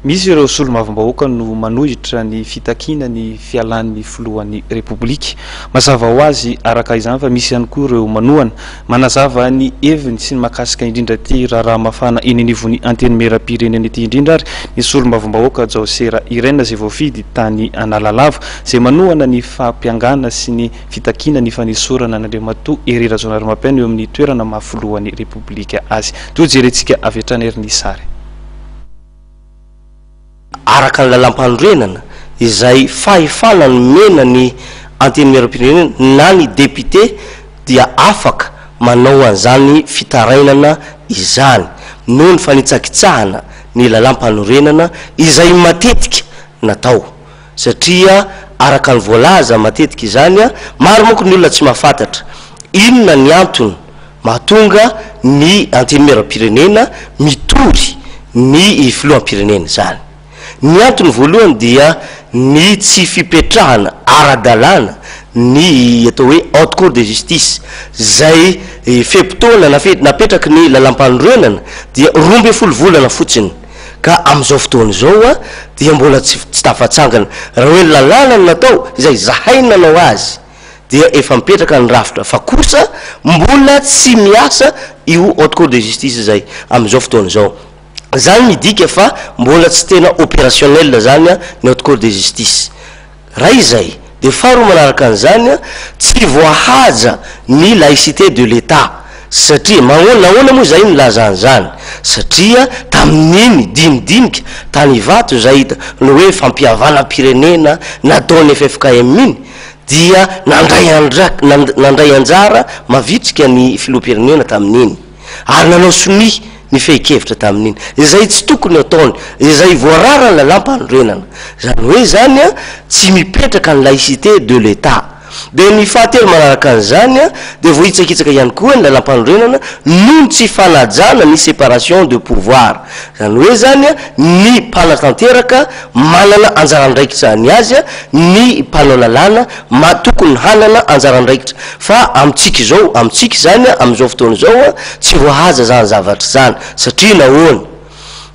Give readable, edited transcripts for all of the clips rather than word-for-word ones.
Misy ireo solombavambahoaka no manohitra ny fitakiana ny fialan'ny filohan'ny Repoblika. Mazava ho azy araka izany fa misy ihany koa ireo manohana. Manazava ny heviny sy ny mahakasika indrindra ity raharaha mafana eny anivon'ny Antenimierampirenena ity indrindra ary ny solombavambahoaka Jaosera Irène izay voafidy tany Analalava izay manohana ny fampiangana sy ny fitakiana ny fanesorana an'Andriamatoa Hery Rajaonarimampianina eo amin'ny toerana maha filohan'ny Repoblika azy. Toa jerentsika avy hatrany ary ny sary. Araka ny lalàmpanorenana, izay fahefana nomena ny Antenimierampirenena na ny député dia afaka manao an'izany fitarainana izany noho ny fanitsakitsahana ny lalàmpanorenana izay matetika natao satria araka ny voalaza matetika izany, maro manko ny olona tsy mahafantatra inona ny antony mahatonga ny Antenimierampirenena mitory ny filoham-pirenena izany. Ny antony voalohany dia ny tsy fipetrahana ara-dalàna ny atao hoe Haute Cour de Justice izay fe-potoana napetraky ny lalàmpanorenana dia 12 volana fotsiny ka amin'izao fotoana izao dia mbola tsy tafatsangana. Raha hoe lalàna no natao izay zahay no nanao azy dia efa mipetraka ny rafitra fa kosa mbola tsy miasa io Haute Cour de Justice izay amin'izao fotoana izao. Izany midika fa mbola tsy tena opérationnel zany ny Haute Cour de Justice. Raha izay, dia faharoa manaraka an'izany, tsy voahaja ny laïcité de l'Etat. Satria, mahoana, nahoana moa izahay nilaza an'izany? Satria tamin'iny dinidinika tany Ivato izay hita ny hoe fampihavanam-pirenena nataon'ny ffkm iny, dia nandray andra, nandray anjara mavitrika ny filoham-pirenena tamin'iny. Ary nanao sonia ny fehin-kevitra tamin'iny, izay tsy tokony hataony, izay voararan'ny lalàmpanorenana. Izany hoe izany tsy mipetraka ny laïcité de l'Etat. Dia ny fahatelo manaraka an'izany dia voahitsakitsaka ihany koa ny lalàmpanorenana noho ny tsy fanajana ny séparation de pouvoir. Izany hoe izany ny mpanatanteraka manana anjara andraikitra ny azy, ny mpanao lalàna ma tokony hanana anjara andraikitra fa amintsika izao, amintsika izany amin'izao fotoana izao tsy voahaja izany zavatra izany satria nahoana?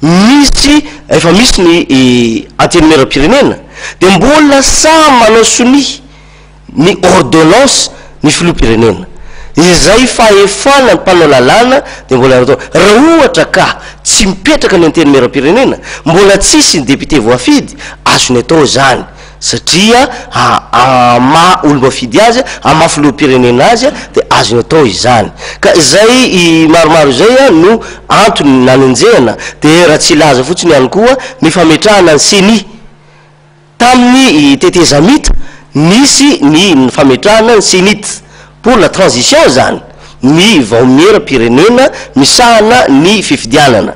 Misy, efa misy ny antenimierampirenena dia mbola sahy manao sonia ny ordonnance ny filoham-pirenena. Izay fahefana ny mpanao lalàna dia mbola natao. Raha ohatra ka tsy mipetraka ny antenimierampirenena, mbola tsisy ny député voafidy, azony atao izany satria maha olom-boafidy azy, amin'ny maha filoham-pirenena azy dia azony atao izany. Ka izay maromaro izay no antony nanenjehana dia raha tsy hilaza fotsiny ihany koa ny fametrahana ny ceni. Tamin'ny tetezamita nisy ny fametrahana ny Cenit pour la transition izany, ny vaomieram-pirenena misahana ny fifidianana.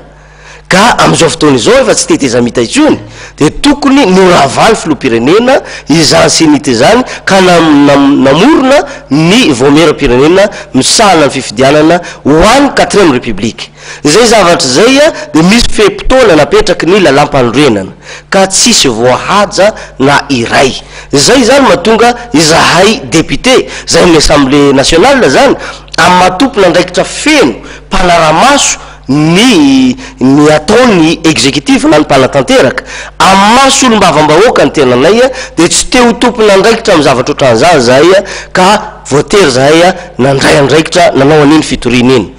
Ka amin'izao fotoana izao efa tsy tetezamita intsony dia tokony noravan'ny filoham-pirenena izany Cenit izany ka namorona ny vaomieram-pirenena misahana ny fifidianana ho an'ny quatrième république. Izay zavatra izay dia misy fe-potoana napetraky ny lalàmpanorenana. ka tsisy voahaja na iray. Zay zany mahatonga izahay député zay amin'ny assemblée nationale zany amin'ny maha tompon'andraikitra feno mpanaramaso ny ny ataon'ny executif na ny mpanatanteraka, amin'ny maha solombavambahoaka ny tenanay dia tsy te ho tompon'andraikitra amin'ny zavatra ohatran'izany zahay ka voatery zahay nandray andraikitra nanao an'iny fitoriana iny.